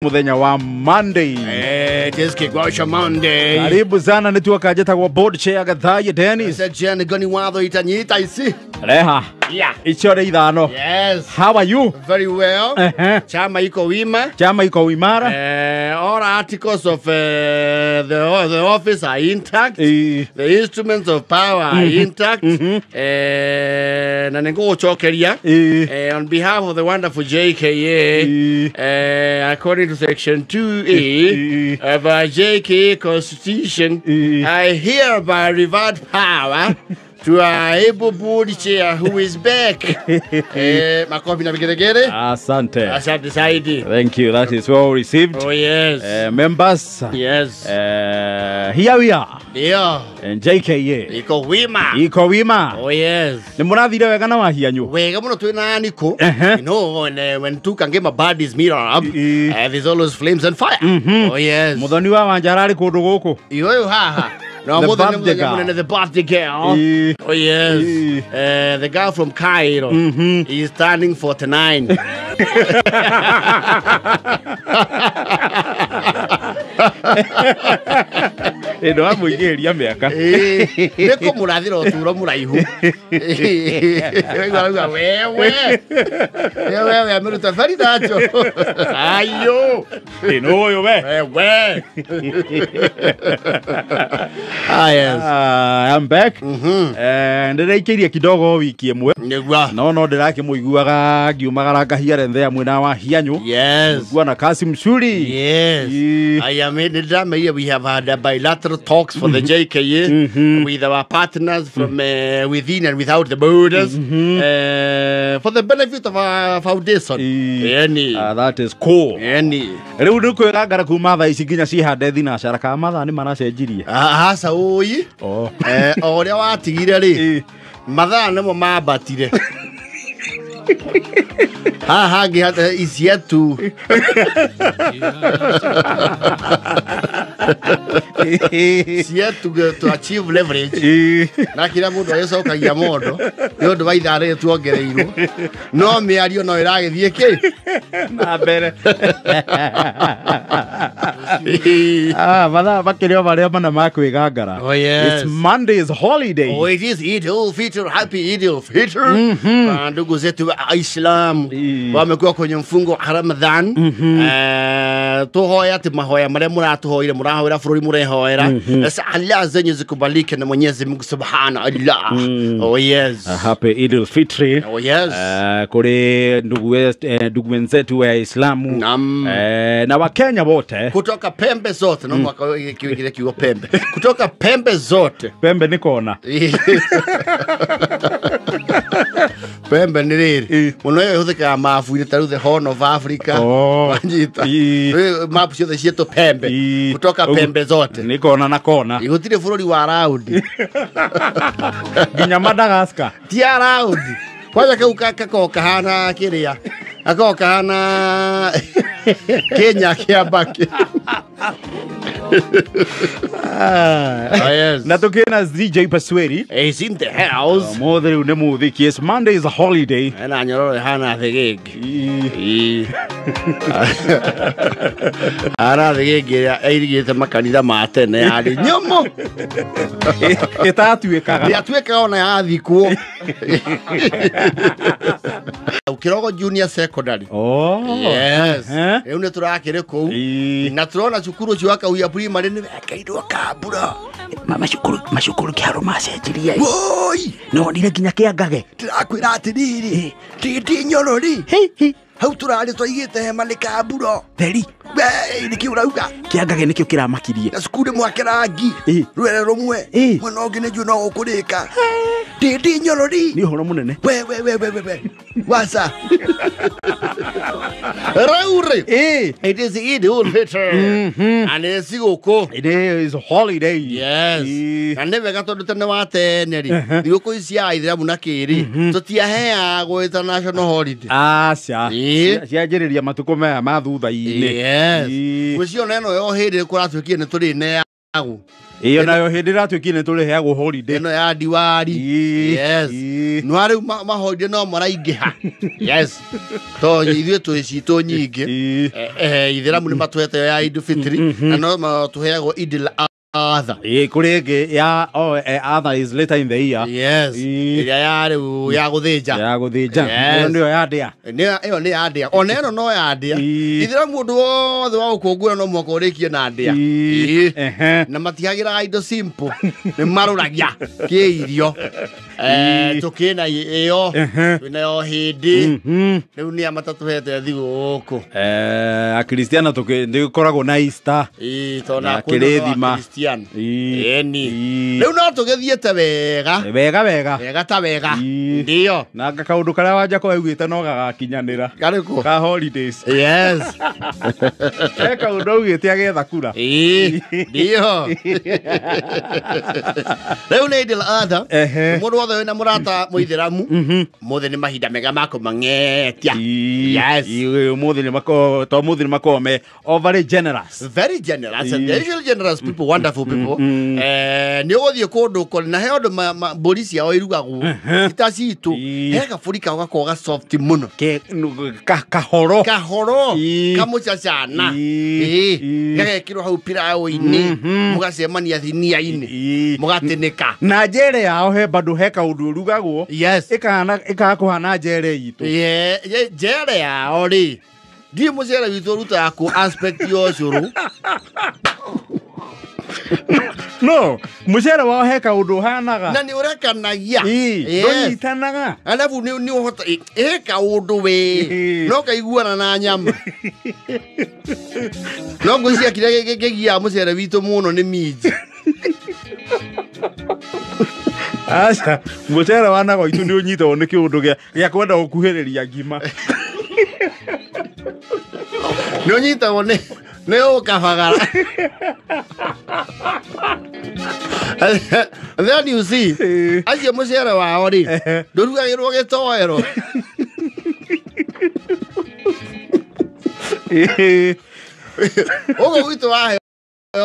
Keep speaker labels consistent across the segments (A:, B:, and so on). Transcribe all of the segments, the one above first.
A: Muthenya wa Monday.
B: It is Kigwasha Monday.
A: Karibu sana nituakanjetagwo board chair Gathaiya Dennis.
B: Sejen goni watho itanyita ici.
A: Reha.
B: Yeah.
A: Icio nĩ ithano.
B: Yes.
A: How are you?
B: Very well. Chama iko wima.
A: Chama iko imara.
B: All articles of the office are intact. The instruments of power are intact. Na nĩngũgũcokeria. On behalf of the wonderful JKA, according to section 2A of our JKA Constitution, I hereby revert power to our able board chair who is back. Makofi na vigelegele.
A: Asante.
B: Asante zaidi.
A: Thank you. That is well received.
B: Oh yes.
A: Members.
B: Yes.
A: Here we are.
B: Yeah.
A: And JKA.
B: Iko wima.
A: Iko wima.
B: Oh yes.
A: Nĩ mũrathire wega na wahianyu?
B: Wega mũno twĩna Niko. You know when two can get my bodies meet up, there's always flames and fire. Oh yes.
A: Mũthoni wa Wanja ararĩ kũndũ gũkũ.
B: Iyoyo haha. No,
A: the birthday girl.
B: The birthday girl. Oh yes. The girl from Cairo. He's turning 49.
A: Ĩno amũigĩrĩria mĩaka.
B: Nĩ kũmũrathĩra ũtũũro mũraihu. Ũraigua wewe. Wewe ameruta Farida acho. Ayo.
A: Ĩno ũyũ we.
B: Wewe. Ah yes.
A: I'm back. Ndĩraikĩirie kidogo wiki ĩmwe.
B: Nĩguo.
A: No ndĩrakĩmũiguaga ngiumagara ngahiare nthea mwena wa Hianyu.
B: Yes.
A: Nguo na Kasim Shuri.
B: Yes. I am in the we have had a bilateral talks for the JKA with our partners from within and without the borders for the benefit of our foundation. Yani.
A: That is cool.
B: Yani.
A: Rĩu nĩ kwĩgangara kuma thaa ici nginya cihande thinacara kana mathaa nĩ maracenjirie.
B: Aca ũi. O ũrĩa watigire rĩ mathaa nĩmo mambatire. Haha hangĩ hata icietu. Cietu to achieve leverage. Na kila mũndũ agĩcokagia mondo nĩ ũndũ wa ithaa rĩrĩ tuongereirwo. No mĩario no ĩragĩthiĩ kĩ?
A: Na mbere. Mathaa makĩrĩ o marĩa mana ma kwĩgangara.
B: Oh yes.
A: It's Monday's holiday.
B: Oh, it is Eid al-Fitr. Happy Eid al-Fitr. Ndugu zetu wa Islam wamekuwa kwenye mfungo wa Ramadhan. Tuhoya ati mahoya marĩa mũratũhoire mũrahoera bũrũri mũrehoera. Sasa Allah zenye zikubalike na Mwenyezi Mungu Subhanahu Allah. Oh yes.
A: Happy Eid al-Fitr.
B: Oh yes.
A: Kuri ndugu wenzetu wa Islamu na Wakenya wote
B: kutoka pembe zote. Naomba kile kiwa pembe. Kutoka pembe zote.
A: Pembe ni kona.
B: Pembe nĩ rĩrĩ mũno ĩyo ĩhũthĩkaga mabu-inĩ ta rĩu the Horn of Africa. Wanyita mapu ciothe ciĩtwo pembe kutoka pembe zote
A: nĩ kona na kona.
B: Gũtirĩ bũrũri wa raundi
A: nginya Madagascar
B: ti a raundi. Kwanza kau gakoragwo kahana kĩrĩa gakoragwo kahana Kenya kĩambaki. Yes.
A: Na tukina DJ Pasweri
B: is in the house.
A: Mother rĩu nĩ mũthiki. Yes, Monday is a holiday.
B: Na nyororo hana thigĩngĩ. Ara thigĩngĩ ĩrĩa ĩirigĩte makanitha ma tene yarĩ nyũmũ.
A: Ĩtatuĩkaga.
B: Yatuĩkaga ona yathikwo. Kirogo Junior Secondary.
A: Oh.
B: Yes. Rĩu nĩ tũrakĩrĩ kũu. Na tũrona cukuru ũcio wa Kahuhia Primary nĩ wekĩirwo kambura.
C: Macukuru kĩharo macenjirie.
B: Woi!
C: Nonire nginya kĩangage.
B: Ndĩrakwĩra atĩrĩrĩ, ndĩ nyorori. Hau tũrarĩ twaigĩte hema nĩ kambura.
C: Theri.
B: Wee, nĩkĩ ũrauga?
C: Kĩangage nĩkĩo kĩramakirie.
B: Na cukuru mwake rangi. Rwere rũmwe. Mwena ũngĩ nĩ njũĩ no ũkũrĩka. Ndĩ nyorori.
C: Nĩ ũhoro mũnene.
B: We. Wasa. Raure. It is Eid al-Fitr. And it's thigũkũ.
A: It is a holiday.
B: Yes. Na nĩ wega tondũ tene wa tene rĩ, thigũkũ ici cia Aithĩramu na kĩrĩ, tũtiaheagwo international holiday.
A: Aca. Cianjĩrĩria matukũ maya ma thutha-inĩ.
B: Yes. Gwĩciria ona ĩno yo hĩndĩ kũratuĩkire nĩ tũrĩ
A: Iyo nayo hĩndĩ ĩratuĩkire nĩ tũrĩheagwo holiday.
B: Ĩno ya Diwali. Yes. No rĩu maholiday no maraingĩha. Yes. To ithuĩ twĩ citũ nyingĩ. Ithĩramu nĩ matũhete ya Idul Fitri na no matũheagwo Idul Adha.
A: Kũrĩ ĩngĩ ya Adha is later in the year.
B: Yes. Ĩrĩa ya rĩu ya gũthĩnja.
A: Ya gũthĩnja. Ĩyo nĩyo ya ndĩa.
B: Ĩyo nĩ ya ndĩa. Ona ĩno no ya ndĩa. Ithĩramu ũndũ wothe wa gũkũngũĩra no mũhaka ũrĩkie na ndĩa. Na matihagĩraga indo simple. Nĩ marũragia kĩ irio. Tũkĩna ĩyo twĩnayo hĩndĩ. Rĩu nĩ a matatũhete thigũkũ.
A: Akristiano nĩgũkoragwo na Easter.
B: Tondũ kwĩna Akristiano. Ĩni. Rĩu no tũgĩthiĩte wega.
A: Wega wega.
B: Wega ta wega. Ndio.
A: Na kaũndũ karĩa Wanjakũ augĩte no gagakinyanĩra.
B: Karĩkũ?
A: Ka holidays.
B: Yes.
A: He kaũndũ augĩte agetha kura.
B: Ndio. Rĩu nĩ Idul Adha. Mũndũ wothe wĩna mũrata mũithĩramu mũthĩ nĩ mahinda mega ma kũmang'etia. Yes.
A: Mũthĩ nĩ makoragwo to mũthĩ nĩ makoragwo me overly generous.
B: Very generous and they're usually generous people, wonderful people. Nĩ ũgũthiĩ kũndũ kũrĩ na he ũndũ mbũri ciao irugagwo ita citũ he gabũri kao gakoragwo ga soft mũno.
A: Kahoro.
B: Kahoro kamũcacana. Gagekĩrwo hau pilau-inĩ mũgacemania thinia-inĩ mũgatĩnĩka.
A: Na njere yao he bado he kaũndũ ũrugagwo.
B: Yes.
A: Ĩkaga kũhana njere itũ.
B: Njere yao rĩ ndiĩ mũcere witũ ũrutaga kũ aspect ya ũcũrũ.
A: No, mũcere wao he kaũndũ ũhanaga.
B: Na nĩ ũrekanagia.
A: Ndũnyitanaga.
B: Alafu nĩ ũhota he kaũndũ we no kaiguana na nyama. No ngwĩciria kĩrĩa kĩgiaga mũcere witũ mũno nĩ minji.
A: Aca, mũcere wa nago itũ nĩ ũnyitagwo nĩ kĩũndũ gĩa kwenda gũkuhĩrĩria ngima.
B: Nĩ ũnyitagwo nĩ ũkabagara. Then you see, acio mũcere wao rĩ ndũrugagĩrwo gĩtoero. Ũguo gwitũ waheo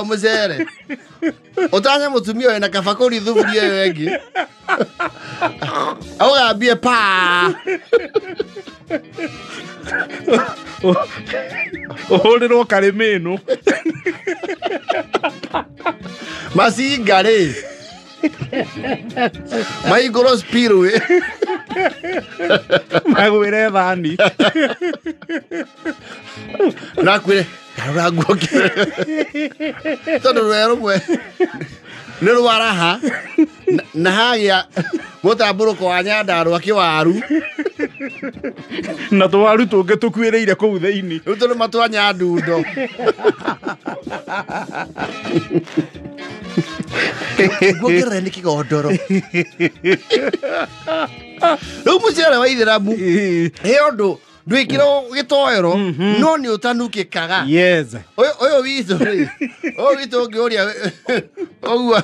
B: mũcere ũtanya mũtumia wĩna kabakũri thuburia ĩyo ĩngĩ ũgambie pa
A: ũhũrĩrwo karĩmĩ ĩno.
B: Macinga rĩ maigũrwo spillway
A: magwĩre thani
B: na kwĩre garũra nguo tondũ rũe rũmwe nĩ rwaraha na hagĩa mũtambũrũko wa Nyandarũa kĩwaru
A: na tũwaru tũngĩ tũkuĩrĩire kũu thĩinĩ.
B: Rĩu tũrĩma twa Nyandundo. Nguongerere nĩ kĩgondoro. Rĩu mũcere wa ithĩramu he ũndũ ndwĩkĩrwo gĩtoero no nĩ ũtanukĩkaga.
A: Yes.
B: Ũyũ witũ rĩ, ũyũ witũ ũngĩũria ũguo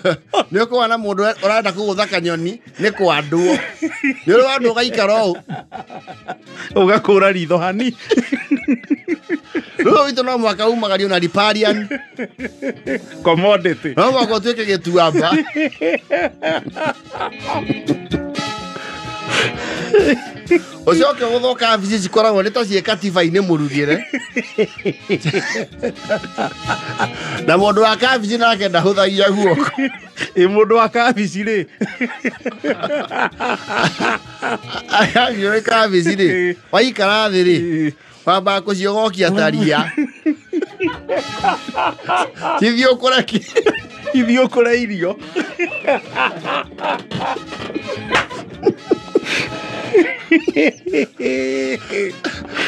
B: nĩ ũkuona mũndũ ũrenda kũgũtha kanyoni nĩ kwandwo. Nĩ ũrĩ wandwo ũgaikara ũũ.
A: Ũgakũra ritho hani.
B: Rĩu ũyũ witũ no mũhaka umagario na riparian
A: commodity.
B: No mũhaka ũtuĩke gĩtuamba. Ũcoke gũthoka wabici cikoragwo nĩ ta ciĩ katiba-inĩ mũrugĩre. Na mũndũ wa kabici nake ndahũthagia guoko.
A: Ĩ mũndũ wa kabici rĩ
B: angĩũĩ kabici rĩ waikara thĩ rĩ wambaga kũciogokia ta ria cithiĩ ũkũre
A: ithiĩ ũkũre irio.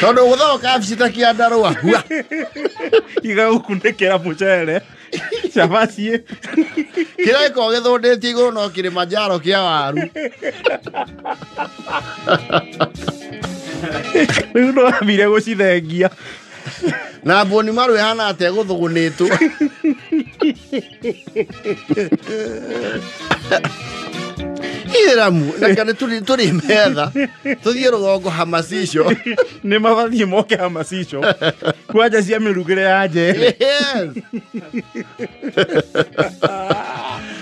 B: Tondũ gũthoka kabici ta kĩandarũa hua
A: igagũkunĩkĩra mũcere cabaci
B: kĩrĩa gĩkoragwo gĩthũndĩtie igũrũ no Kilimanjaro kĩa waru.
A: Rĩu no ambire gũcithengia
B: na mbũni maru ĩhana atĩa gũthũgũnĩtwo. Ithiramu na kana turi metha tuthie rugongo hamasicio
A: ni mabathie moke hamasicio kwanja cia mirugire ya nje.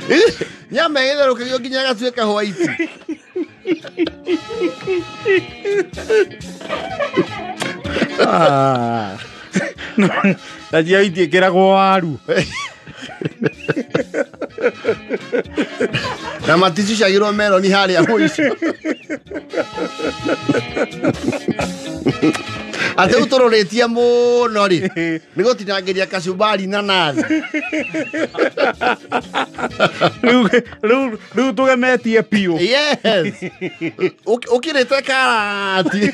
B: Yes. Nyama itherukagio nginya gatuika white.
A: Ah. Na cia itiikiragwo waru.
B: Na maticicagirwo meroni haria muico. Ate uturoretie muno ri ni gutinangiria kacumbari na nathi.
A: Riu tugemetie piu.
B: Yes. Ukirite karati.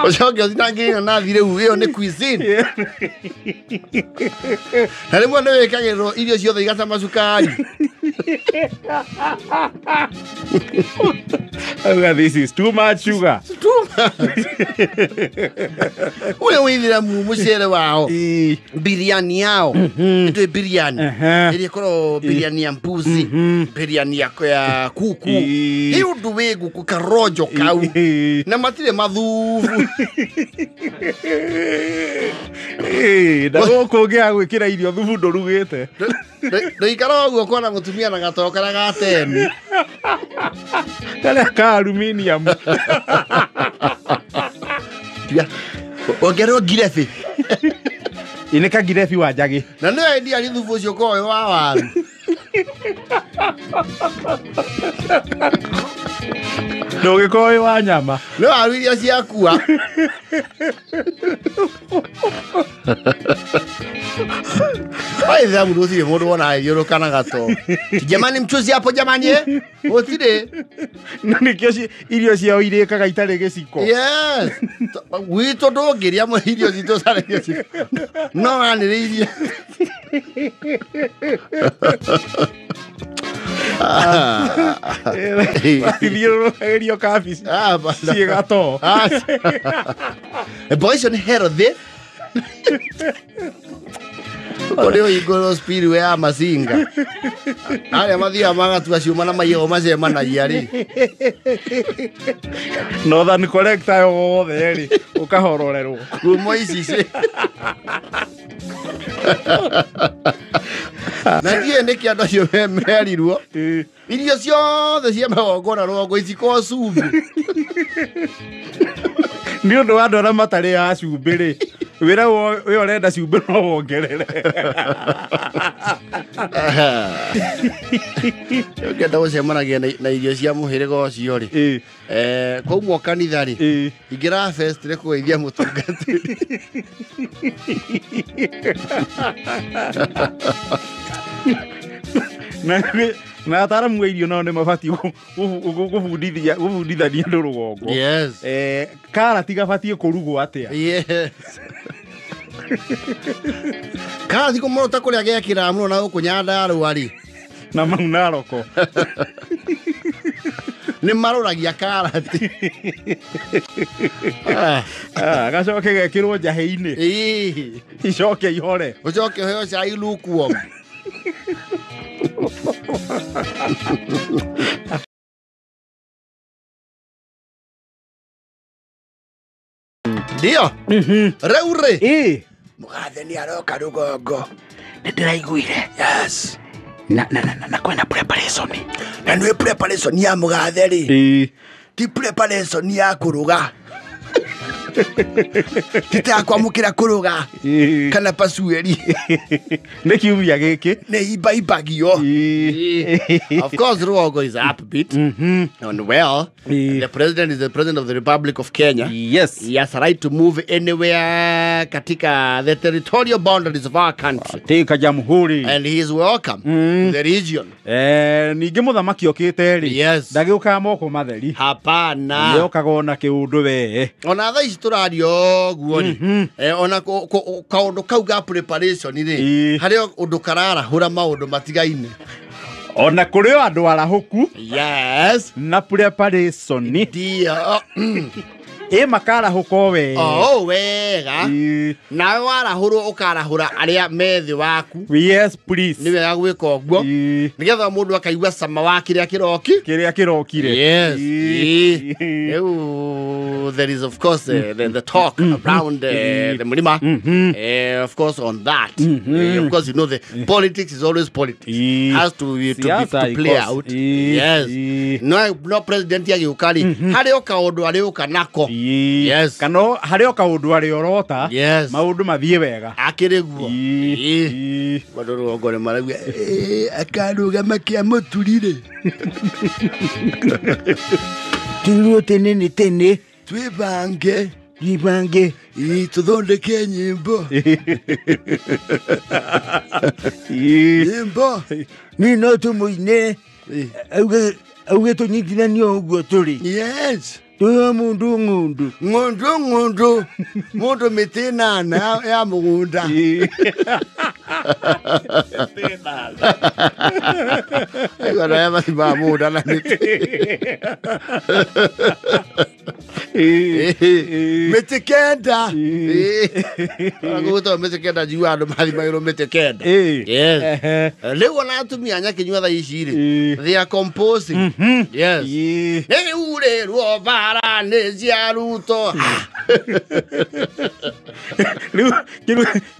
B: Ucoke utinangirie na nathi riu iyo ni cuisine. Na rimwe ni wikagirwo irio ciothe igacama cukari.
A: This is too much sugar.
B: Too much. Uria withiramu mucere wao biryani yao itwe biryani iria ikorwo biryani ya mbuzi, biryani ya kuku, i undu wi nguku karojo kau na matire mathubu.
A: Na guku ngia gwikira irio thubu ndurugite.
B: Ndoikara uguo kona mutumia na gatoro karia ga teni
A: karia ka aluminium.
B: Ongererwo ngirebi.
A: Ĩ ka ngirebi wa njagi.
B: Na nĩyo endia ri thubu ũcio ũkoragwo wĩ wa waru.
A: Ndũgĩkorwo wĩ wa nyama.
B: Nĩ waru iria ciakua. Aithamu gũtirĩ mũndũ wonaga ĩthiũrũka na gatoo. Jamani mchuzi hapo jamani eh? Gũtirĩ.
A: Na nĩkĩo irio ciao irĩkaga itarĩ gĩciko.
B: Yes. Gwitũ ndũngĩrĩa irio citũ citarĩ gĩciko. No wanĩrĩirie.
A: Ithiũrũrũkagĩrio kabici ciĩ gatoo.
B: Mboga icio nĩ healthy. Kũrĩ ũhingũrwo spillway ya Masinga. Arĩa mathiaga magatua ciũma na maiyagwo macemanagia rĩ.
A: Northern Collector yothe rĩ ũkahororerwo.
B: Kuma ici ci. Na ndiũĩ nĩkĩ andũ acio merirwo. Irio ciothe cia magongona rũgongo itikoragwo cumbĩ.
A: Nĩ ũndũ wa andũ arĩa matarĩaga cumbĩ rĩ, wĩra ũyũ ũrenda cumbĩ no wongerere.
B: Ũngĩenda gũcemanagia na irio cia mũhĩrĩga ũcio rĩ, kwaumwo kanitha rĩ, ingĩra fest rĩ kũgeithia mũtungatĩri.
A: Na ataramu a irio nao nĩ mabatiĩ gũbundithania andũ rũgongo.
B: Yes.
A: Karati gabatiĩ kũrugwo atĩa?
B: Yes. Karati kũmũrũ ta kũrĩa gekĩraga mũno na gũkũ Nyandarũa rĩ.
A: Na mau Naroko.
B: Nĩ marũragia karati.
A: Gacoke gekĩrwo njahĩ-inĩ. Icoke ihore.
B: Ũcoke ũheo cai lukewarm. Ndio. Rĩu rĩ. Mũgathe nĩ aroka rũgongo.
C: Nĩ ndĩraiguire.
B: Yes.
C: Na kwĩna preparation.
B: Na nĩ preparation ya mũgathe rĩ. Ti preparation ya kũruga. Ti ta kwamũkĩra kũruga. Kana pasueri.
A: Nĩ kiumia gĩkĩ.
B: Nĩ imba-imbagio. Of course, Rugongo is upbeat and well. The president is the president of the Republic of Kenya.
A: Yes.
B: He has a right to move anywhere katika the territorial boundaries of our country.
A: Katika jamhuri.
B: And he is welcome to the region.
A: Ningĩ mũthamaki okĩte rĩ.
B: Yes.
A: Ndagĩũkaga moko matheri.
B: Hapana.
A: Nĩokaga ona kĩũndũ we.
B: Ona thaa ici tũraria ũguo rĩ. Ona kaũndũ kau ga preparation rĩ. Harĩ ũndũ kararahũra maũndũ matigaine.
A: Ona kũrĩ o andũ arahũku.
B: Yes.
A: Na preparation.
B: Ndio.
A: Makarahũka wega.
B: O wega. Nawe warahũrwo ũkarahũra arĩa me thĩ waku.
A: Yes please.
B: Nĩ wega gwĩka ũguo. Nĩgetha mũndũ akaigua cama wa kĩrĩa kĩroki.
A: Kĩrĩa kĩrokire.
B: Yes. Rĩu there is of course the talk around the Mlima. Of course on that. Of course you know the politics is always politics. Has to be to play out. Yes. No president agĩũka rĩ harĩ o kaũndũ arĩũka nako. Yes.
A: Kana harĩ o kaũndũ arĩorota.
B: Yes.
A: Maũndũ mathiĩ wega.
B: Akĩrĩ guo. Andũ rũgongo nĩ marauga akarũgama kĩa mũturi-rĩ.
C: Turuo tene nĩ tene.
B: Twĩbange.
C: Ibange.
B: Tũthondeke nyĩmbo. Nyĩmbo.
C: Niĩ no tũmũine. Auge tũnyitithanio ũguo tũrĩ.
B: Yes.
C: Tuyo mundu ng'undu.
B: Ng'undu ng'undu. Mundu mĩtĩ ĩnana ya mũgũnda. Aigua arĩa mathimaga mũgũnda na mĩtĩ. Mĩtĩ kenda. Gũgũtwo mĩtĩ kenda njiguaga andũ mathimagĩrwo mĩtĩ kenda. Yes. Rĩu ona atumia nyakĩnyua thaa ici rĩ, they are composing. Yes. Nĩ urĩrwo bara nĩ cia Ruto.
A: Rĩu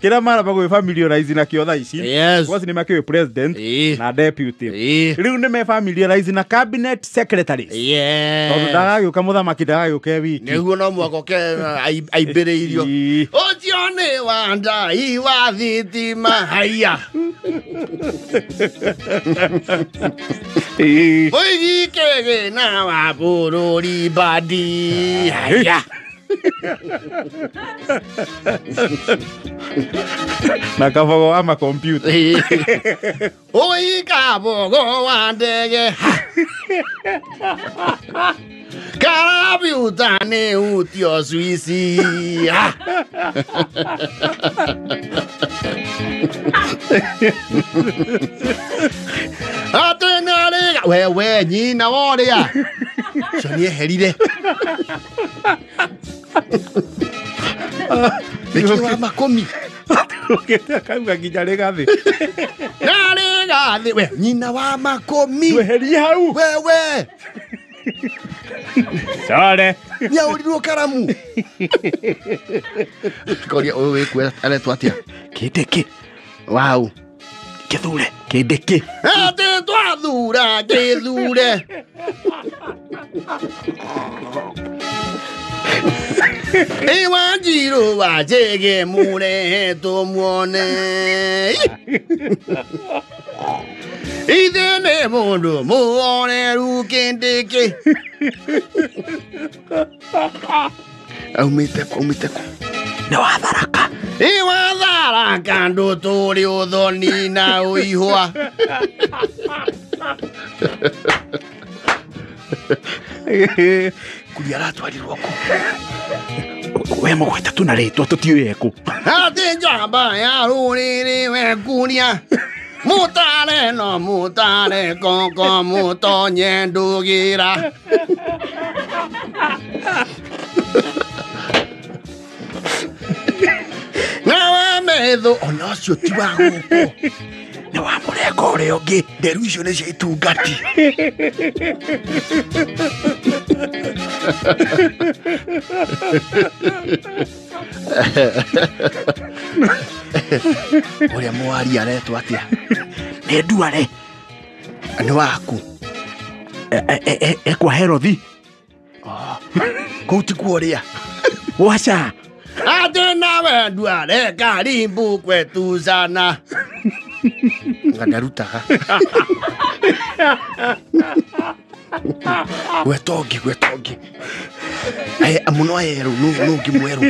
A: kĩrĩa maramba gwĩ familiarize nakĩo thaa ici.
B: Yes.
A: Because nĩ makĩũĩ president na deputy. Rĩu nĩ me familiarize na cabinet secretaries.
B: Yes.
A: Tondũ ndagagĩũka mũthamaki ndagagĩũka e wiki.
B: Nĩguo no mũhaka oke aimbĩrĩirio. Ũcio nĩ wa ndai wa thitima haiya. Mũigi kĩgĩna wa bũrũri badi haiya.
A: Na kabogo wa makompiuta.
B: Oi kabogo wa ndege. Karabiuta nĩ utio Swiss. Atĩ nĩ wewe nyina wa ũrĩa. Ũcio nĩeherire. Nĩkĩ wa makũmi.
A: Ũkĩte akauga nginya rĩgathĩ.
B: Na rĩgathĩ we nyina wa makũmi.
A: Weherie hau.
B: Wewe.
A: Sore.
B: Nĩaũrirwo karamu. Koria ũyũ wĩkuo aretwo atĩa?
C: Kĩndĩkĩ.
B: Wau.
C: Kĩthure. Kĩndĩkĩ.
B: Atĩ twathura kĩthure. Ĩ Wanjirũ wa Njĩgĩ mũrehe tũmuone. Ithe nĩ mũndũ mũoneru Kĩndĩkĩ. Aumĩte kũ? Aumĩte kũ?
C: Nĩ wa Tharaka.
B: Ĩ wa Tharaka ndũtũrĩ ũthoni na ũihwa. Kuria aratwarirwo kũ?
C: We mũgweta tu na rĩtwa tũtiũĩ ekũ.
B: Atĩ njamba ya rũrĩrĩ we Kuria. Mũtare no mũtare koko mũtonye ndũgĩra. Nawe metho ona ũcio ti wa gũkũ.
C: Nĩ wa mũrengo ũrĩa ũngĩ.
B: Nderu icio nĩ cia itungati. Ũrĩa mwaria aretwo atĩa?
C: Nĩ Nduare.
B: Nĩ waku?
C: Ekwa Herothi.
B: Kũu ti kuo ũrĩa?
C: Gwaca.
B: Atĩ nawe Nduare karibu kwetu sana. Nga ndarutaga. Gweta ũngĩ, gweta ũngĩ. Mũno erũ, nũ ũngĩ mwerũ.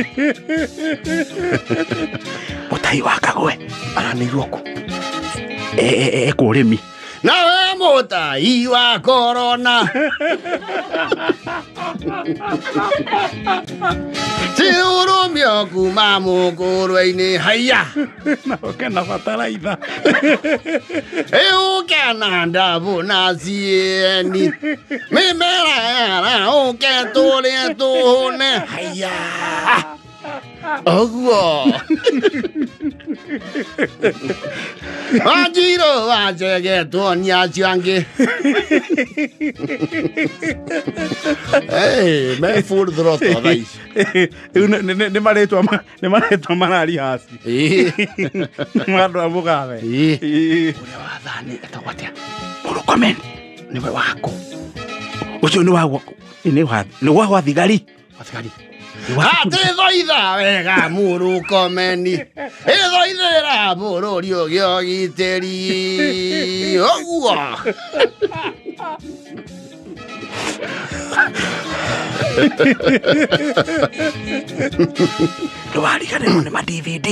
C: Mũtahi wa Kagwe.
B: Aranĩirwo kũ?
C: Ekwo ũrĩmi.
B: Nawe Mũtai wa korona. Tiurumio kuma mũkũrwe-inĩ haiya.
A: Na ũke na bataraitha.
B: Ũke na ndabu na cieni. Mĩmera yara ũke tũrĩe tũhũne haiya. Ũguo. Wanjirũ wanjegetwo nĩ acio angĩ. Hey, me full throttle thaa ici.
A: Rĩu nĩ marĩtwa mararihasi. Ma andũ a mũgathe.
B: Ũrĩa wathani etagwo atĩa?
C: Mũrũkomen.
B: Nĩwe wako.
C: Ũcio nĩ wa nĩ wa thigari.
B: Wathigari. Atĩthoitha wega mũrũkomeni. Ĩthoithĩra bũrũri ũgĩe ũgitĩri. Ũguo.
C: Ndũwariganĩrwo nĩ ma DVD.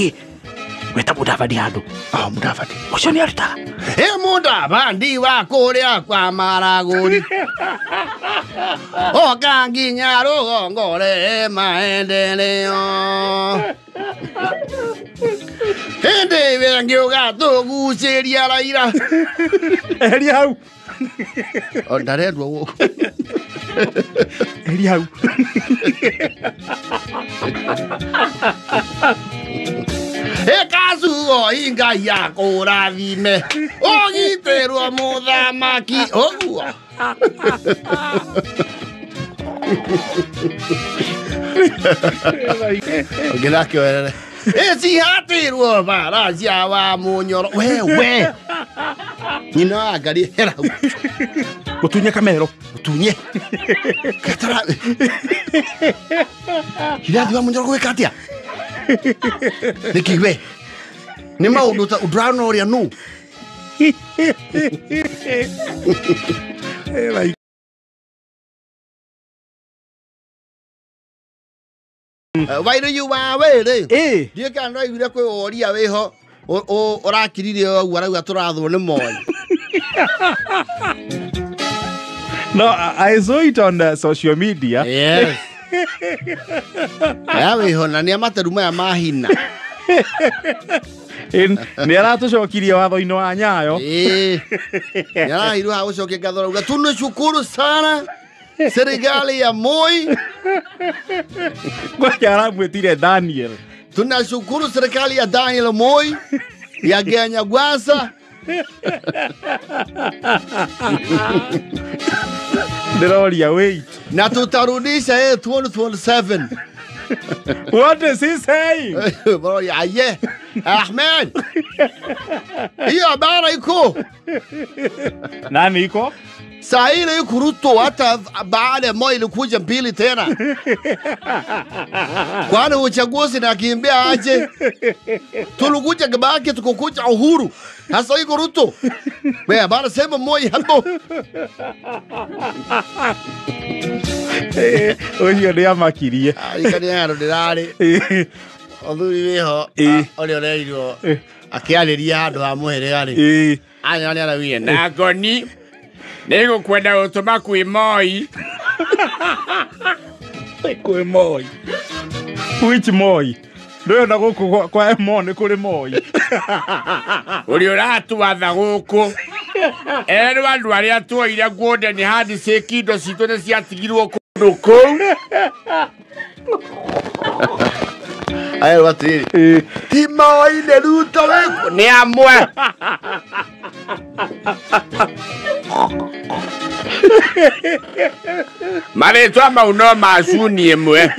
C: Weta Mudavadi handũ.
B: Oh, Mudavadi.
C: Ũcio nĩ arutaga.
B: Ĩ Mudavadi wa kũrĩa kwa Maragũri. Oka nginya rũgongo re maendeleo. Hĩndĩ ĩyo ngĩũga tũgucĩria Raila.
A: Eheria hau.
B: O ndarendwo gũkũ.
A: Eheria hau.
B: Ĩkacuo Ngai akũrathime. Ũgitĩrwo mũthamaki ũguo. Ũngĩnakĩoerere. Ĩcihatĩrwo bara cia wa Mũnyoro. We. Nyina wa Ngai hera hau.
A: Gũtunye kamero.
B: Gũtunye. Gatara. Irathi wa Mũnyoro gwĩka atĩa? Nĩkĩ we? Nĩ maũndũ ta ũndũrana ũrĩa nũ? Wairũ yu wa wĩrĩ. Ndiũĩ kana nĩwaiguire kwĩ woria wĩho ũrakirire ũguo arauga tũrathwo nĩ Moi.
A: No, I saw it on social media.
B: Yes. Aya wĩho na nĩ amateru maya ma hina.
A: Nĩ aratũcokirie watho-inĩ wa Nyayo.
B: Nĩ araheirwo ha gũcokia ngatho arauga tunashukuru sana serikali ya Moi.
A: Ngoja aramwĩtire Daniel.
B: Tunashukuru serikali ya Daniel Moi ya Kenya Kwanza.
A: Ndĩroria wait.
B: Na tutarudisha 2027.
A: What is he saying?
B: Bro, yeah. Ahmed. Hiyo bara iko.
A: Nani iko?
B: Saa ile iko Ruto hata baada ya Moi ilikuja mbili tena. Kwani uchaguzi na kimbia aje? Tulikuja Kibaki tukukuja Uhuru. Sasa iko Ruto. Wewe bara sema Moi hapo.
A: Ũcio nĩ amakirie.
B: Arikania handũ ndĩrarĩ. Mũthuri wĩho ũrĩa ũrerirwo akĩarĩria handũ ha mũhĩrĩga rĩ. Anya nĩ araugire na ngoni nĩngũkwenda gũtũma kwĩ Moi.
A: Kwĩ Moi. Which Moi? Ndũĩ ona gũkũ kwa Mo nĩ kũrĩ Moi.
B: Ũrĩa ũratwatha gũkũ. Erwo andũ arĩa tuoire golden handshake indo citũ nĩ ciatigirwo kũndũ kũu. Ayo atĩrĩrĩ. Ti Moi nĩ Ruto wĩkuo nĩ amwe. Marĩtwa mau no macuni ĩmwe.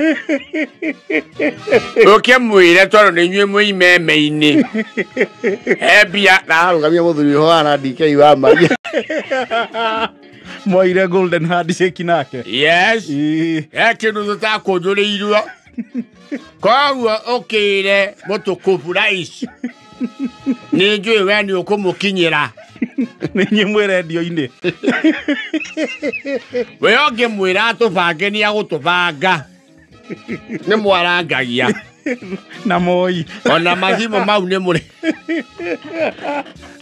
B: Ũkĩmwĩre tondũ nĩ inyuĩ mwĩ imeme-inĩ. He mbia na arũgamia mũthuri ũyũ hana DK wa Maria.
A: Moire golden handshake nake.
B: Yes. He kĩndũ tũtakũnjũrĩirwo. Koguo ũkĩre mũtukufu rais. Nĩ njũĩ we nĩ ũkũmũkinyĩra.
A: Nĩ inyuĩ mwĩ rendio-inĩ.
B: We ũngĩmwĩra atũbange nĩ agũtũbanga. Nĩ mwarangagia.
A: Na Moi
B: ona mathimo mau nĩ mũrĩ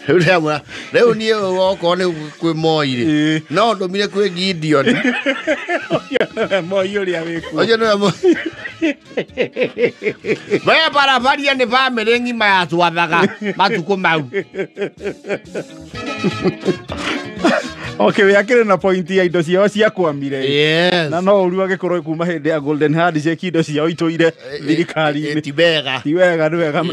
B: rĩu niĩ okorwo nĩ kwĩ Moi rĩ no ndũmire kwĩ Gideon.
A: Moi ũrĩa wĩkuo
B: ũcio nĩwe Moi. We barabaria nĩ bamĩrĩ ng'ima yatwathaga matukũ mau.
A: Okay, we akĩrĩ na point ya indo ciao ciakwamire.
B: Yes.
A: Na no ũru agĩkorwo kuma hĩndĩ ya Golden Handshake indo ciao itũire thirikari-inĩ.
B: Ti wega.
A: Ti wega, nĩ wega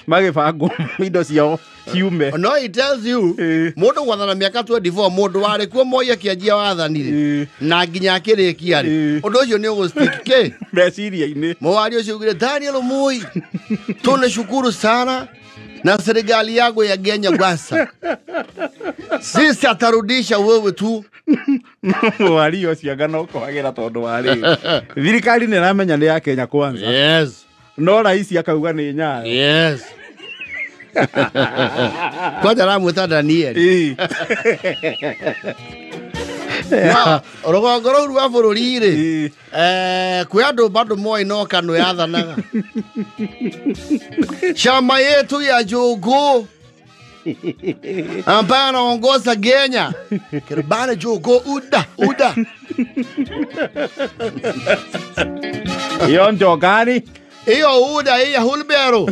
A: magĩbangwo indo ciao ciume.
B: No, it tells you mũndũ gwathana mĩaka 24 mũndũ warĩ kuo Moi akĩanjia wathani rĩ na nginya akĩrĩkia rĩ ũndũ ũcio nĩ ũgũstick kĩ
A: meciria-inĩ.
B: Mũwaria ũcio augire Daniel Moi tunashukuru sana na serikali yako ya Kenya Kwanza. Sisi atarudisha wewe tu.
A: Mwari ũcio anga no kwagĩra tondũ wa rĩrĩ thirikari nĩ ĩramenya nĩ ya Kenya Kwanza.
B: Yes.
A: No rais akauga nĩ Nyayo.
B: Yes. Kwanja aramwĩta Daniel. No, rũgongo rũu rwa bũrũri rĩ kwĩ andũ bado Moi no KANU yathanaga. Chama yetu ya Jogoo ambaye anaongoza Kenya Kiribana Jogoo uda uda.
A: Iyo njogani
B: iyo uda iya hulbero.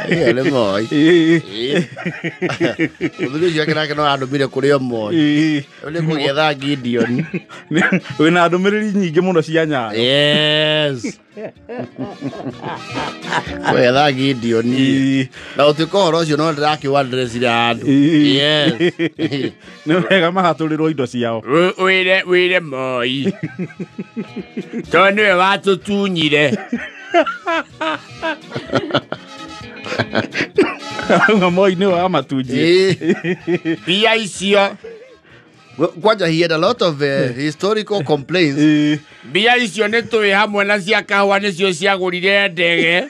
B: Iyo nĩ Moi. Mũthuri ũcio nake no andũmire kũrĩ o Moi. Nĩ kũgetha Gideon.
A: Wĩna ndũmĩrĩri nyingĩ mũno cia Nyayo.
B: Yes. Kũgetha Gideon. Na ũtuĩka ũhoro ũcio no ndĩrakĩwadressire handũ. Yes.
A: Nĩ wega mahatũrĩrwo indo ciao.
B: Wĩre Moi tondũ nĩwe watũtunyire.
A: Auga Moi nĩwe wamatunjire.
B: Mbia icio kwanja he had a lot of historical complaints. Mbia icio nĩ twĩ hamwe na cia kahũa nĩcio ciagũrire ndege.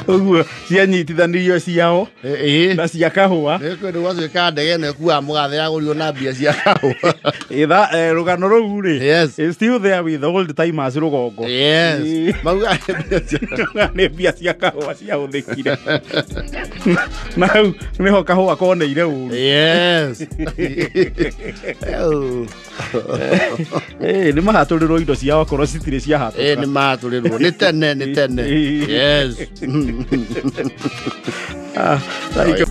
A: Ũguo cianyitithanirio ciao na cia kahũa.
B: Nĩ kwendwo gwatuĩka ndege ĩno ĩkuaga mũgathe yagũrirwo na mbia cia kahũa.
A: Rũgano rũu rĩ
B: Yes.
A: is still there with the old timers rũgongo.
B: Yes. Mauga
A: nĩ mbia cia kahũa ciahũthĩkire. Na hau nĩho kahũa koneire ũru.
B: Yes.
A: Nĩ mahatũrĩrwo indo ciao akorwo citirĩ ciahatũka.
B: Nĩ mahatũrĩrwo. Nĩ tene, nĩ tene. Yes.
A: Thank you.